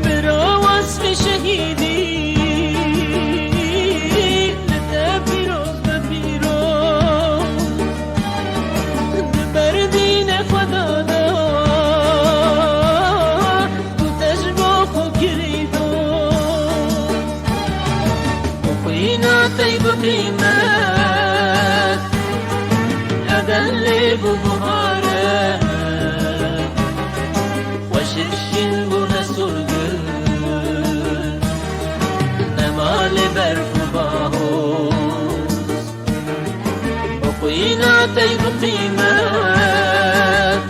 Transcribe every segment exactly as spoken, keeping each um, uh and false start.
Bira Wasfî şehîdî li te pîroz be pîroz. Di berdînê Xweda de û te ji bo xwe kirî dost. Xwîna te yî bi qîmet, eden lê bû buhare. Xweşik şîn bû ne sorgul, ne malê berf û bahoz. Bi xwîna te yî bi qîmet,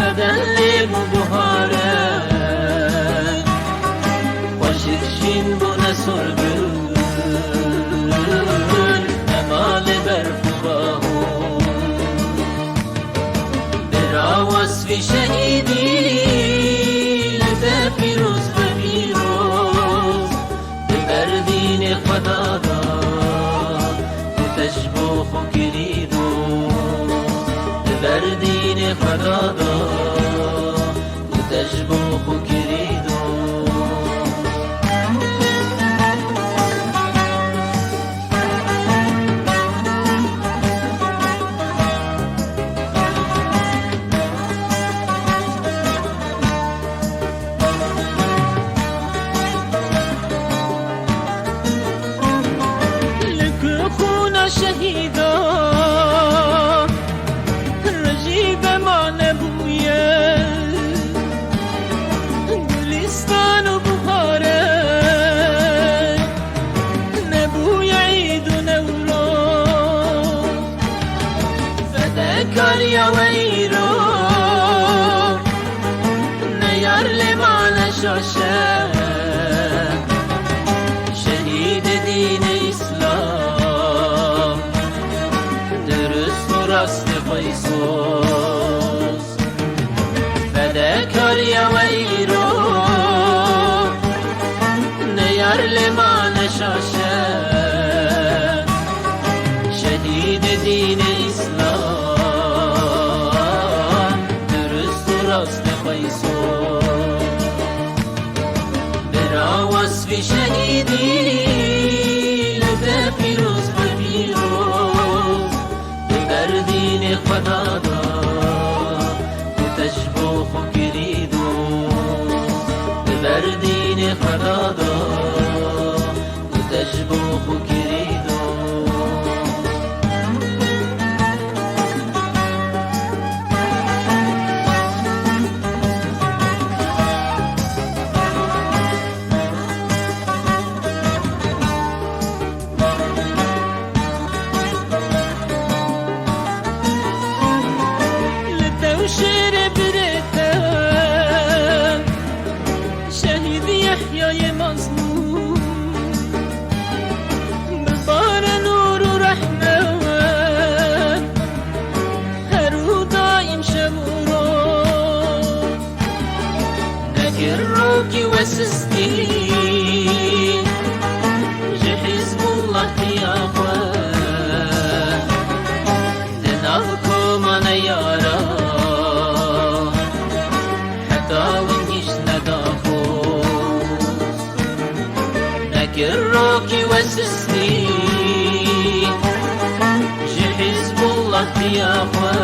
eden lê bû buhare. Xweşik şîn bû ne sorgul, ne malê berf û bahoz. Bira Wasfî şehîdî li te pîroz be pîroz. Di berdînê Xweda de û te ji bo xwe kirî dost. Di berdînê Xweda de û te ji bo xwe kirî dost. Li ku xûna şehîda rijî dema nebûye, gulîstan û buhare nebûye îd û Newroz. Fedekariya we îro ne yar lê ma ne şaş e. Şehîdê dînê Îslam, dirust û rastê xwe yî soz. Fedekariya we îro ne yar lê ma ne şaş e. Şehîdê dînê Îslam, dirust û rastê xwe yî soz. Bira Wasfî şehîdî li te pîroz be pîroz. Di berdînê Xweda de û te ji bo xwe kirî dost. Di berdînê Xweda de û te ji bo xwe kirî dost. Li te û şêrê birê te, şehîd Yehyayê Mazlûm, bibare nûr û rehmet, her û daîm şev û roj. Nekir rokî we sistî ji Hizbullah tiya xwe, di nav koma neyara heta win giştine daxoz. Nekir rokî we sistî ji Hizbullah tiya xwe,